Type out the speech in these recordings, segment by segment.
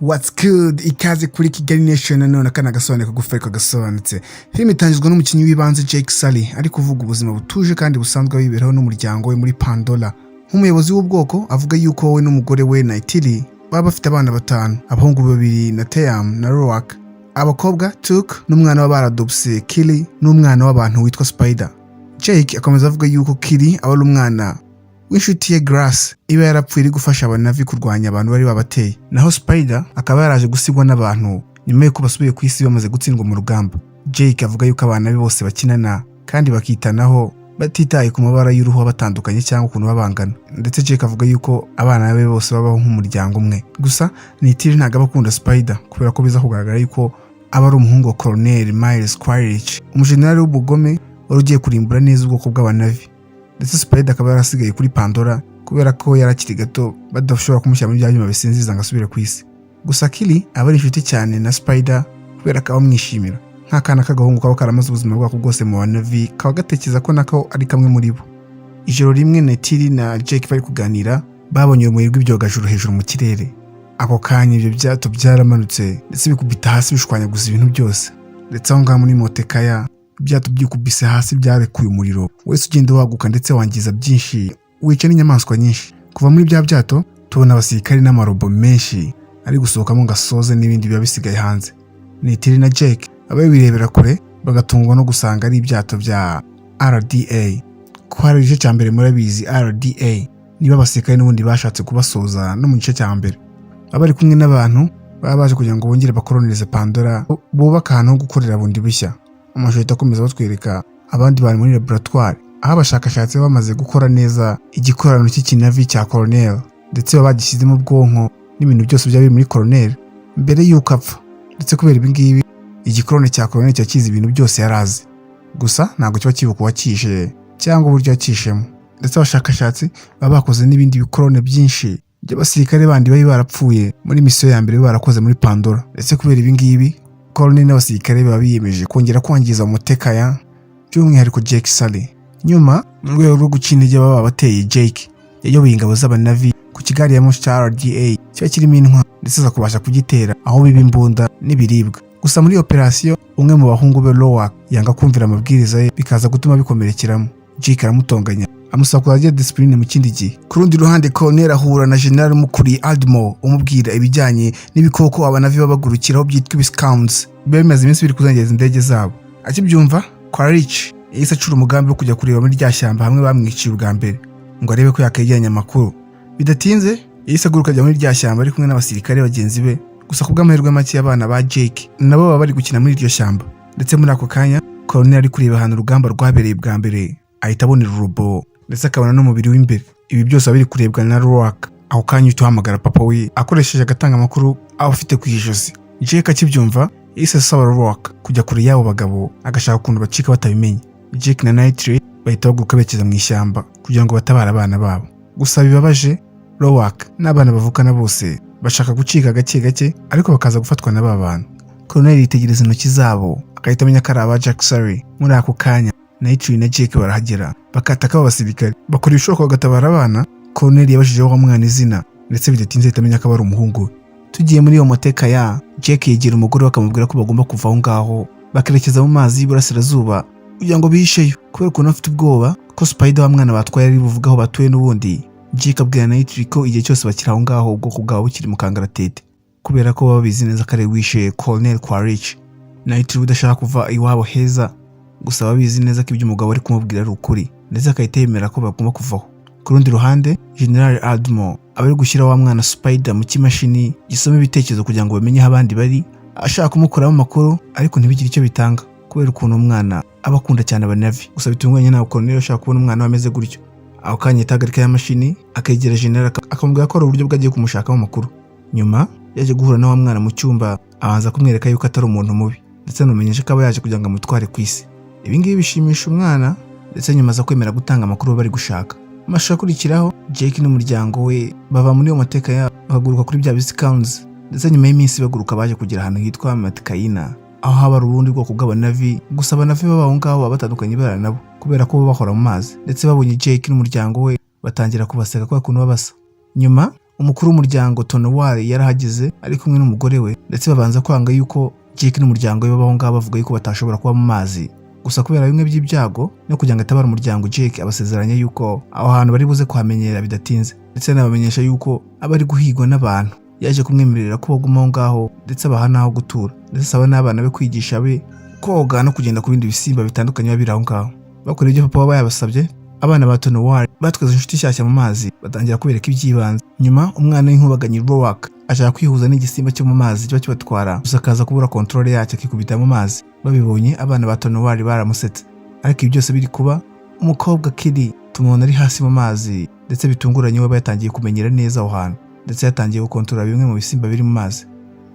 What's good? Ikaze kuri Kigali Nation. Nanone akana agasobanuye kagufi ariko gasobanutse. Filime itangizwa n'umukinnyi w'ibanze Jake Sully ari kuvuga ubuzima butuje kandi busanzwe wiberaho n'umuryango we muri Pandora. Nk'umuyobozi w'ubwoko, avuga yuko we n'umugore we Neytiri baba bafite abana batanu: abahungu babiri Neteyam na Loak, abakobwa Tuk n'umwana w'abaradopse Kili, n'umwana w'abantu witwa Spider. Jake akomeza avuga yuko Kili aba ari umwana w'inshuti ye Grace iba yarapfuye iri gufasha Abanavi kurwanya abantu bari babateye, naho Spider akaba yaraje gusigwa n'abantu nyuma y'uko basubiye ku isi bamaze gutsindwa mu rugamba. Jake avuga yuko abana be bose bakinana kandi bakitanaho, batitaye ku mabara y'uruhu batandukanye cyangwa ukuntu baba bangana. Ndetse Jake avuga yuko abana be bose babaho nk'umuryango umwe. Gusa Neytiri ntabwo aba akunda Spider, kubera ko biza kugaragara yuko aba ari umuhungu wa Colonel Miles Quaritch, umujenerali w'ubugome wari ugiye kurimbura neza ubwoko bw'Abanavi. Ndetse Spider akaba yarasigaye kuri Pandora kubera ko yari akiri gato, badashobora kumushyira muri bya byuma bisinziza ngo asubire ku isi. Gusa Kili aba ari inshuti cyane na Spider kubera ko aba amwishimira nk'akana k'agahungu kaba karamaze ubuzima bwako bwose mu Banavi, kaba gatekereza ko nako ari kamwe muri bo. Ijoro rimwe Neytiri na Jake bari kuganira, babonye urumuri rw'ibyogajuru hejuru mu kirere. Ako kanya ibyo byato byaramanutse ndetse bikubita hasi, bishwanyaguza ibintu byose. Ndetse aho ngaho muri Motekaya, ibyato byikubise hasi byarekuye umuriro wese ugenda waguka, ndetse wangiza byinshi, wica n'inyamaswa nyinshi. Kuva muri bya byato tubona abasirikari n'amarobo menshi ari gusohokamo ngo asoze n'ibindi biba bisigaye hanze. Neytiri na Jake ababirebera kure bagatungwa no gusanga ari ibyato bya RDA. Ko hari igice cya mbere murabizi, RDA niba abasirikare n'ubundi bashatse kubasoza no mu gice cya mbere. Baba bari kumwe n'abantu baba baje kugira ngo bongere bakolonize Pandora, bubake ahantu ho gukorera bundi bushya. Amashusho ahita akomeza batwereka abandi bantu muri laboratwari, aho abashakashatsi baba bamaze gukora neza igikorano cy'ikinavi cya Colonel, ndetse baba bagishyizemo ubwonko n'ibintu byose byaba biri muri Colonel mbere y'uko apfa. Ndetse kubera ibi ngibi, igikoroni cya Colonel kiba kizi ibintu byose yari azi, gusa ntabwo kiba kibuka uwakishe cyangwa uburyo yakishemo. Ndetse abashakashatsi baba bakoze n'ibindi bikorone byinshi by'abasirikare bandi bari barapfuye muri misiyo ya mbere barakoze muri Pandora. Ndetse kubera ibi ngibi, Colonel n'abasirikare baba biyemeje kongera kwangiza Omatikaya, by'umwihariko Jake Sully. Nyuma, mu rwego rwo guca intege baba bateye, Jake yayoboye ingabo z'Abanavi ku kigari ya moshi cya RDA kiba kirimo intwaro, ndetse aza kubasha kugitera aho biba imbunda n'ibiribwa. Gusa muri operasiyo, umwe mu bahungu be Loak yanga kumvira amabwiriza ye, bikaza gutuma bikomerekeramo. Jake aramutonganya, amusaba kuzajya discipline mu kindi gihe. Ku rundi ruhande, Colonel ahura na General umukuriye Aldmor, umubwira ibijyanye n'ibikoko Abanavi babagurukiraho byitwa ibiscounts, biba bimaze iminsi biri kuzengereza indege zabo. Akibyumva, Quaritch yahise acura umugambi wo kujya kureba muri rya shyamba hamwe bamwiciye ubwa mbere, ngo arebe ko yakegeranya amakuru. Bidatinze yahise aguruka ajya muri rya shyamba ari kumwe n'abasirikare bagenzi be. Gusa ku bw'amahirwe make, abana ba Jake nabo baba bari gukina muri iryo shyamba. Ndetse muri ako kanya Colonel ari kureba ahantu urugamba rwabereye bwa mbere, ahita abonera urubo ndetse akabona n'umubiri w'imbere. Ibi byose biba biri kurebwa na Loak. Ako kanya uhita uhamagara papa we akoresheje agatanga amakuru aba afite ku ijosi. Jake akibyumva yahise asaba Loak kujya kure y'abo bagabo, agashaka ukuntu bacika batabimenye. Jake na Neytiri bahita baguruka berekeza mu ishyamba kugira ngo batabare abana babo. Gusa bibabaje, Loak n'abana bavukana bose bashaka gucika gake gake, ariko bakaza gufatwa na ba bantu. Colonel yitegereza intoki zabo, agahita amenya ko ari aba Jack Sully. Muri ako kanya Neytiri na Jake barahagera, bakataka aba basirikare, bakora ibishoboka bagatabara abana. Colonel yabajije wa mwana izina, ndetse bidatinze ahita amenya ko aba ari umuhungu we. Tugiye muri iyo moteka ya Jake, yegera umugore we akamubwira ko bagomba kuva aho ngaho, bakerekeza mu mazi y'iburasirazuba kugira ngo bihisheyo, kubera ukuntu afite ubwoba ko Spider, wa mwana batwaye, ari buvuge aho batuye n'ubundi. Jake abwira Neytiri ko igihe cyose bakiri aho ngaho ubwoko bwabo bukiri mu kangaratete, kubera ko baba babizi neza ko ari we wishe Colonel Quaritch. Neytiri udashaka kuva iwabo heza, gusa babizi neza ko ibyo umugabo ari kumubwira ari ukuri, ndetse agahita yemera ko bagomba kuvaho. Ku rundi ruhande, General Aldmor aba ari gushyira wa mwana Spider mu kimashini gisoma ibitekerezo kugira ngo bamenye aho abandi bari, ashaka kumukuramo amakuru, ariko ntibigire icyo bitanga kubera ukuntu umwana aba akunda cyane Abanavi. Gusa bitunguranye, ntabwo Colonel ashaka kubona umwana we ameze gutyo. Ako kanya ahita ahagarika ya mashini, akegera General, akamubwira ko ari uburyo bwe agiye kumushakamo amakuru. Nyuma yaje guhura na wa mwana mu cyumba, abanza kumwereka yuko atari umuntu mubi, ndetse anamumenyesha ko aba yaje kugira ngo amutware ku isi. Ibi ngibi bishimisha umwana, ndetse nyuma aza kwemera gutanga amakuru bari gushaka. Amashusho akurikiraho, Jake n'umuryango we bava muri iyo mateka yabo, bakaguruka kuri bya Viscounts. Ndetse nyuma y'iminsi baguruka, baje kugera ahantu hitwa Metkayina, aho haba hari ubundi bwoko bw'Abanavi. Gusa Abanavi baba aho ngaho baba batandukanye ibara nabo, kubera ko bo bahora mu mazi. Ndetse babonye Jake n'umuryango we, batangira kubaseka kubera ukuntu baba basa. Nyuma Umukuru w'umuryango Tonowari yarahageze ari kumwe n'umugore we, ndetse babanza kwanga yuko Jake n'umuryango we babaho ngaho, bavuga yuko batashobora kuba mu mazi. Gusa kubera bimwe by'ibyago no kugira ngo atabare umuryango, Jake abasezeranya yuko aho hantu bari buze kuhamenyera bidatinze, ndetse anabamenyesha yuko aba ari guhigwa n'abantu. Yaje kumwemerera ko baguma aho ngaho, ndetse abaha n'aho gutura, ndetse asaba n'abana be kwigisha be koga no kugenda ku bindi bisimba bitandukanye biba biri aho ngaho. Bakora ibyo papa waba yabasabye. Abana ba Tonowari batweze inshuti nshyashya mu mazi, batangira kubereka iby'ibanze. Nyuma umwana w'inkubaganyi Roark ashaka kwihuza n'igisimba cyo mu mazi kiba kibatwara, gusa akaza kubura contrôle yacyo, akikubita mu mazi. Babibonye, abana ba Tonowari baramusetse. Ariko ibi byose biri kuba, umukobwa Kiri tumubona ari hasi mu mazi, ndetse bitunguranye we aba yatangiye kumenyera neza aho hantu, ndetse yatangiye gukontorora bimwe mu bisimba biri mu mazi.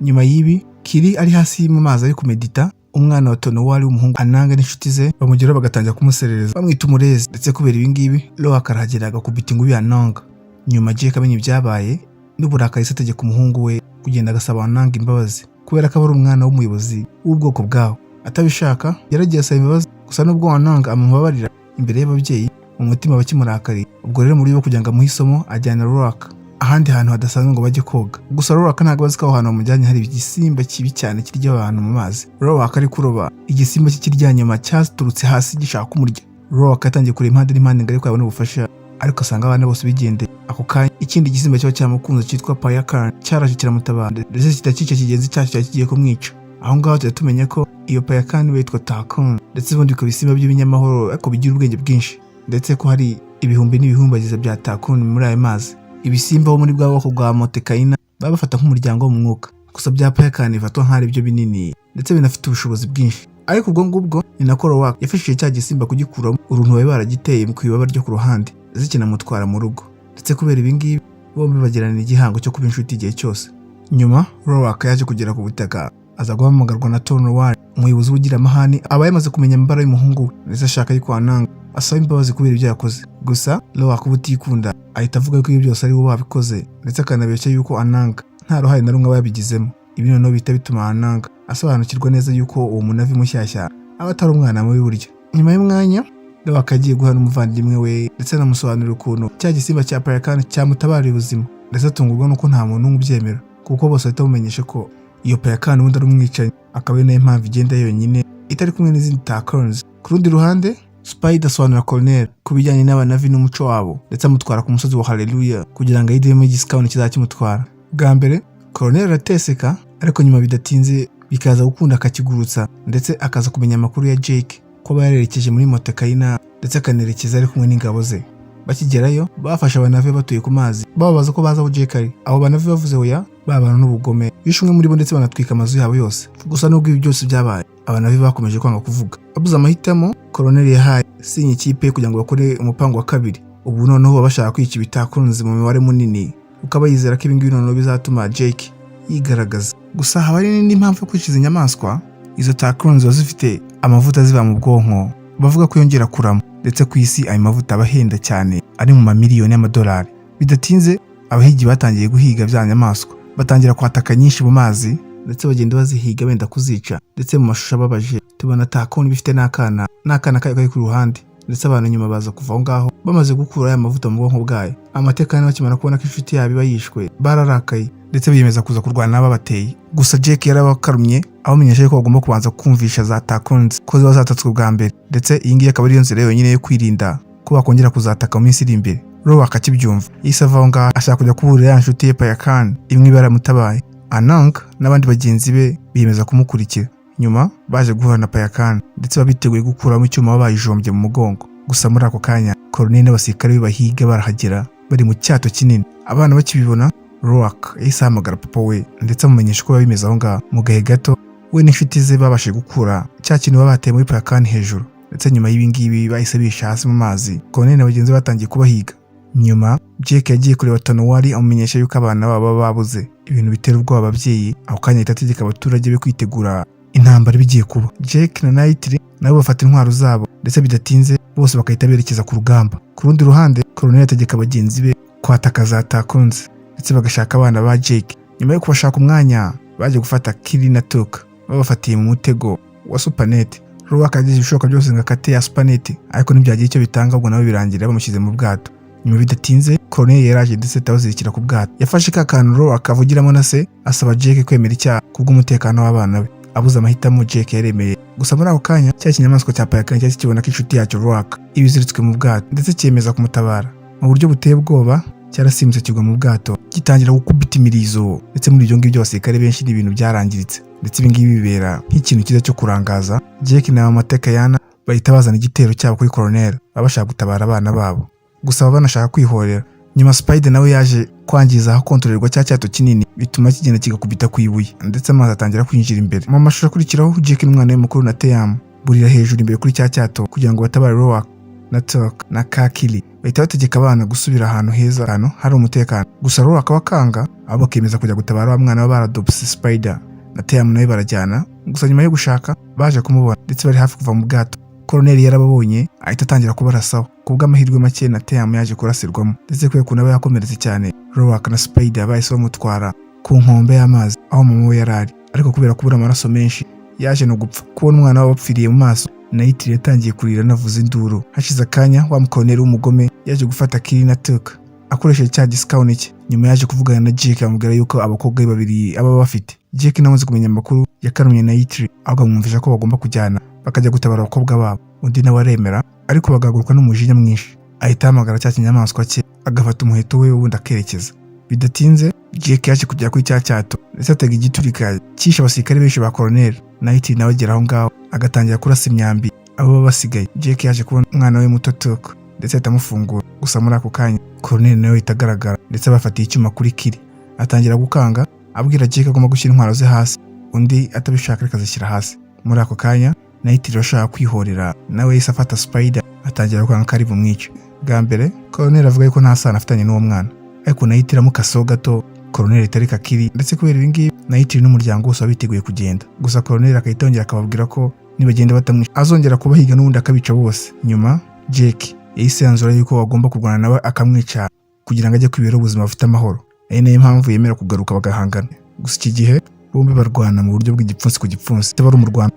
Nyuma y'ibi, Kiri ari hasi mu mazi ari kumedita, umwana wa Tonowari w'umuhungu Ananga n'inshuti ze bamugeraho, bagatangira kumuserereza bamwita umurezi. Ndetse kubera ibi ngibi, Roark arahagera agakubita ingubi Ananga. Nyuma Jake amenya ibyabaye, n'uburakari se ategeka umuhungu we kugenda agasaba Ananga imbabazi, kubera ko aba ari umwana w'umuyobozi w'ubwoko bwawo. Atabishaka yaragiye asaba imbabazi. Gusa nubwo Ananga amubabarira imbere y'ababyeyi, mu mutima aba akimurakariye. Ubwo rero, muri bo kugira ngo amuhe isomo, ajyana Roark ahandi hantu hadasanzwe ngo bajye koga. Gusa Roark ntabwo azi ko aho hantu bamujyanye hari igisimba kibi cyane kirya abantu mu mazi. Roark ari kuroba, igisimba cy'ikiryanyama cyaturutse hasi gishaka kumurya. Roark yatangiye kureba impande n'impande ngo ariko yabone ubufasha, ariko asanga abana bose bigendeye. Ako kanya ikindi gisimba kiba cyamukunze cyitwa Payakan cyaraje kiramutabara, ndetse kitakica kigenzi cyacu cyari kigiye kumwica. Aho ngaho tujya tumenya ko iyo Payakan iba yitwa Takon, ndetse ubundi bikaba ibisimba by'ibinyamahoro ariko bigira ubwenge bwinshi, ndetse ko hari ibihumbi n'ibihumbagiza bya Takon muri ayo mazi. Ibisimba bo muri bwa bwoko bwa Motekayina baba bafata nk'umuryango wo mu mwuka, gusa bya Payakan bifatwa nk'aho ari byo binini ndetse binafite ubushobozi bwinshi. Ariko ubwo ngubwo ni nako Roark yafashije cya gisimba kugikuramo uruntu bari baragiteye ku ibaba ryo ku ruhande, ndetse kinamutwara mu rugo. Ndetse kubera ibi ngibi, bombi bagirana igihango cyo kuba inshuti igihe cyose. Nyuma Roark yaje kugera ku butaka, aza guhamagarwa na Tonowari, umuyobozi ugira amahane. Aba yamaze kumenya amabara y'umuhungu we, ndetse ashaka yuko Ananga asaba imbabazi kubera ibyo yakoze. Gusa Roark uba utikunda ahita avuga ko ibyo byose ari we wabikoze, ndetse akanabeshya yuko Ananga nta ruhare na rumwe aba yabigizemo. Ibi noneho bihita bituma Ananga asobanukirwa neza yuko uwo munavi mushyashya aba atari umwana mubi burya. Nyuma y'umwanya, Roark agiye guhura n'umuvandimwe we, ndetse anamusobanurira ukuntu cya gisimba cya Payakan cyamutabariye ubuzima, ndetse atungurwa n'uko nta muntu n'umwe ubyemera, kuko bose bahita bamumenyesha ko iyo Payakan ubundi ari umwicanyi, akaba ari nayo mpamvu igenda yonyine itari kumwe n'izindi Takons. Ku rundi ruhande, Spider asobanurira Colonel ku bijyanye n'abanavi n'umuco wabo, ndetse amutwara ku musozi wa Hallelujah kugira ngo ayidiremo igisikawuni kizajya kimutwara. Bwa mbere Colonel arateseka, ariko nyuma bidatinze bikaza gukunda akakigurutsa, ndetse akaza kumenya amakuru ya Jake ko aba yarerekeje muri Motekayina, ndetse akanerekeza ari kumwe n'ingabo ze. Bakigerayo bafashe abanavi batuye ku mazi, bababaza ko bazi aho Jake ari. Abo banavi bavuze oya, babana n'ubugome, bishe umwe muri bo ndetse banatwika amazu yabo yose. Gusa nubwo ibi byose byabaye, abanavi bakomeje kwanga kuvuga. Babuze amahitamo, Colonel yahaye sinya ikipe kugira ngo bakore umupango wa kabiri. Ubu noneho baba bashaka kwica ibitakunze mu mubare munini, ukaba yizera ko ibi ngibi noneho bizatuma Jake yigaragaza. Gusa haba hari n'indi mpamvu yo kwica izi nyamaswa. Izo Takons ziba zifite amavuta ziba mu bwonko bavuga ko yongera kurama, ndetse ku isi ayo mavuta aba ahenda cyane, ari mu mamiliyoni y'amadolari. Bidatinze abahigi batangiye guhiga bya nyamaswa, batangira kwataka nyinshi mu mazi, ndetse bagenda bazihiga benda kuzica. Ndetse mu mashusho ababaje tubona Takon bifite n'akana kayo kari ku ruhande, ndetse abantu nyuma baza kuva aho ngaho bamaze gukura aya mavuta mu bwonko bwayo. Amateka bakimara kubona ko inshuti yabo iba yishwe, bararakaye, ndetse biyemeza kuza kurwana n'ababateye. Gusa Jake yarabakarumye, abamenyesha ko bagomba kubanza kumvisha za Takons ko ziba zatatswe bwa mbere, ndetse iyi ngiyi akaba ariyo nzira yonyine yo kwirinda ko bakongera kuzataka mu minsi iri imbere. Roark akibyumva yahise ava aho ngaho, ashaka kujya kuburira ya nshuti ye Payakan imwe iba yaramutabaye. Anang n'abandi bagenzi be biyemeza kumukurikira. Nyuma baje guhura na Payakan, ndetse baba biteguye gukuramo icyuma baba bayijombye mu mugongo. Gusa muri ako kanya Colonel n'abasirikare be bahiga barahagera bari mu cyato kinini. Abana bakibibona, Roark yahise ahamagara papa we, ndetse amumenyesha uko biba bimeze aho ngaho. Mu gahe gato we n'inshuti ze babashije gukura cya kintu baba bateye muri Payakan hejuru, ndetse nyuma y'ibi ngibi bahise bisha hasi mu mazi. Colonel na bagenzi be batangiye kubahiga. Nyuma Jake yagiye kureba Tonowari, amumenyesha yuko abana babo baba babuze, ibintu bitera ubwoba ababyeyi. Ako kanya ahita ategeka abaturage be kwitegura intambara iba igiye kuba. Jake na Nightly nabo bafata intwaro zabo, ndetse bidatinze bose bagahita berekeza ku rugamba. Ku rundi ruhande, Colonel ategeka bagenzi be kwataka za Takunze, ndetse bagashaka abana ba Jake. Nyuma yo kubashaka umwanya, baje gufata Kiri na Tuk babafatiye mu mutego wa supanete. Roark yagize ibishoboka byose ngo akate ya supanete, ariko ntibyagira icyo bitanga. Ubwo nabo birangira bamushyize mu bwato. Nyuma bidatinze, Colonel yaraje ndetse ahita ku bwato. Yafashe ka kantu Roark avugiramo na se, asaba Jake kwemera icyaha kubw'umutekano w'abana be. Abuze amahitamo, Jake yaremeye. Gusa muri ako kanya, cya kinyamaswa cya Payakan cyahise kibona ko inshuti yacyo Roark ibiziritswe mu bwato, ndetse cyemeza kumutabara. Mu buryo buteye ubwoba, cyarasimbutse kigwa mu bwato, gitangira gukubita imirizo, ndetse muri ibyo ngibyo abasirikare benshi n'ibintu byarangiritse. Ndetse ibi ngibi bibera nk'ikintu cyiza cyo kurangaza Jake na Mama Kayana. Bahita bazana igitero cyabo kuri Colonel, baba bashaka gutabara abana babo, gusa baba banashaka kwihorera. Nyuma Spider nawe yaje kwangiza ahakontororerwa cya cyato kinini, bituma kigenda kigakubita ku ibuye, ndetse amazi atangira kwinjira imbere. Mu mashusho akurikiraho, Jake n'umwana we mukuru Neteyam burira hejuru imbere kuri cya cyato kugira ngo batabare Roark na Tuk na Kakili. Bahita bategeka abana gusubira ahantu heza, ahantu hari umutekano. Gusa Roark akaba abo bakemeza kujya gutabara wa mwana baradopse. Spider na Neteyam nawe barajyana. Gusa nyuma yo gushaka, baje kumubona, ndetse bari hafi kuva mu bwato, Koroneli yarababonye, ahita atangira kubarasaho. Ku bw'amahirwe make, Neteyam yaje kurasirwamo, ndetse kubera ukuntu aba yakomeretse cyane, Roark na Spider bahise bamutwara ku nkombe y'amazi aho mama we yari ari. Ariko kubera kubura amaraso menshi, yaje no gupfa. Kubona umwana we wapfiriye mu maso, Neyitiri yatangiye kurira anavuza induru. Hashize akanya, wa mukoroneri w'umugome yaje gufata Kiri na Tuk akoresheje cya gisikawuni cye. Nyuma yaje kuvugana na Jake, amubwira yuko abakobwa be babiri aba bafite. Jake nawe amaze kumenya amakuru, yakarumye Neyitiri, ahubwo amwumvisha ko bagomba kujyana bakajya gutabara abakobwa babo. Undi nawe aremera, ariko bagahaguruka n'umujinya mwinshi. Ahita ahamagara cya kinyamaswa cye, agafata umuheto we, ubundi akerekeza. Bidatinze, Jake yaje kugera kuri cya cyato, ndetse atega igiturika cyishe abasirikare benshi ba koroneri. Nayitiri nawe agera aho ngaho, agatangira kurasa imyambi abo baba basigaye. Jake yaje kubona umwana we muto Tuk, ndetse ahita amufungura. Gusa muri ako kanya, koroneri nawe ahita agaragara, ndetse abafatiye icyuma kuri Kiri. Atangira gukanga, abwira Jake agomba gushyira intwaro ze hasi. Undi atabishaka, ariko azishyira hasi. Muri ako kanya, Nayitiri ashaka kwihorera nawe yahise afata Spider, atangira gukanga ko ari bumwice. Bwa mbere koroneri avuga yuko nta sano afitanye n'uwo mwana, ariko Nayitiri amukaseho gato, koroneri itarika Kiri. Ndetse kubera ibi ngibi, Nayitiri n'umuryango wose baba biteguye kugenda. Gusa koroneri agahita yongera akababwira ko nibagenda batamwishe, azongera kubahiga n'ubundi akabica bose. Nyuma Jake yahise yanzura yuko agomba kurwana nawe akamwica kugira ngo ajye kwibera ubuzima bufite amahoro, ari nayo mpamvu yemera kugaruka bagahangana. Gusa iki gihe bombi barwana mu buryo bw'igipfunsi ku gipfunsi,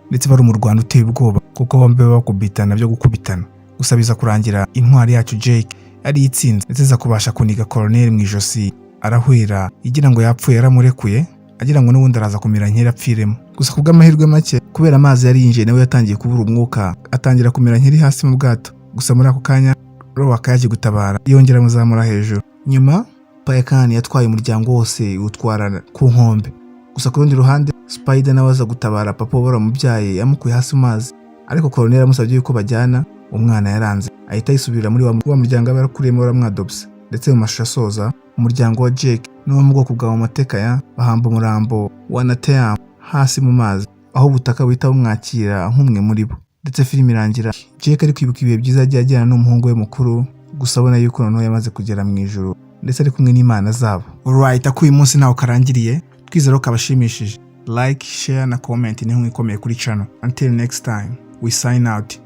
ndetse bari umurwano uteye ubwoba, kuko bombi baba bakubitana byo gukubitana. Gusa biza kurangira intwari yacu Jake ari itsinze, ndetse iza kubasha kuniga koroneri mu ijosi, arahwera igira ngo yapfuye. Yaramurekuye agira ngo n'ubundi araza kumera nkeri apfiremo. Gusa ku bw'amahirwe make, kubera amazi yari yinjiye, nawe yatangiye kubura umwuka, atangira kumera nkeri hasi mu bwato. Gusa muri ako kanya, Roark yaje gutabara, yongera amuzamura hejuru. Nyuma Payakan yatwaye umuryango wose, iwutwara ku nkombe. Gusa ku rundi ruhande, Spider nawe aza gutabara papa we waramubyaye, yamukuye hasi mu mazi. Ariko koroneri amusabye yuko bajyana, umwana yaranze, ahita yisubirira muri wa muryango aba yarakuriyemo waramwadopse. Ndetse mu mashusho asoza, umuryango wa Jake n'uwo mu bwoko bwa Omatekaya bahamba umurambo wa Neteyam hasi mu mazi, aho ubutaka buhita bumwakira nk'umwe muri bo. Ndetse filime irangira Jake ari kwibuka ibihe byiza yagiye agirana n'umuhungu we mukuru, gusa abona yuko noneho yamaze kugera mu ijuru, ndetse ari kumwe n'imana zabo. Alright, ako uyu munsi ntawe karangiriye, twizera ko kabashimishije. Like, share na comment ni inkunga ikomeye kuri channel. Until next time, we sign out.